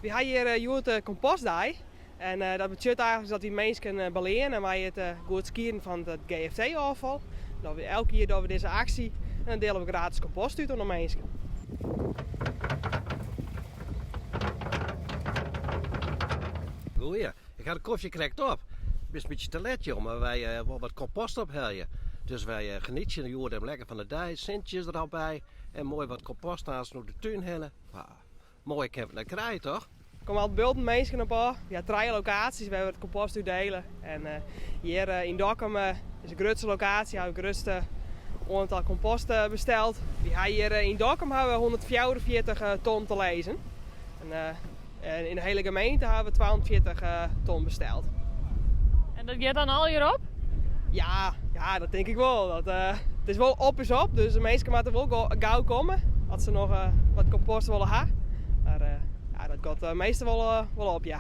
Wy ha hjir hjoed kompostdei en dat betsjut eigentlik dat wy minsken beleane mei it goed skieden fan it GFT-ôffal. Dat we elk jier dogge we dizze aksje en dan diele we gratis kompost út oan de minsken. Goeie, ik ha de kofje krekt op. Bist in bytsje te let joh, mar wy wolle wat kompost ophelje. Dus wy genietsje hjoed even lekker fan de dei, sintsjes der al by en moai wat kompost aanst oer de tún hinne. Moaier kinne we it net krije, toch? Der komme al bulten minsken op ôf. Wy ha trije lokaasjes wêr't we it kompost útdiele. En hjir yn Dokkum is de grutste lokaasje, ha we it grutste oantal kompost besteld. Wy ha hjir yn Dokkum ha we 144 ton te lizzen. En yn de hiele gemeente ha we 240 ton besteld. En dat giet dan allegear op? Ja, ja, dat tink ik wol. Dat, it is wol op is op, dus de minsken moatte wol gau komme as se noch wat kompost wolle ha. Mar ja, dat giet meastal wol, wol op, ja.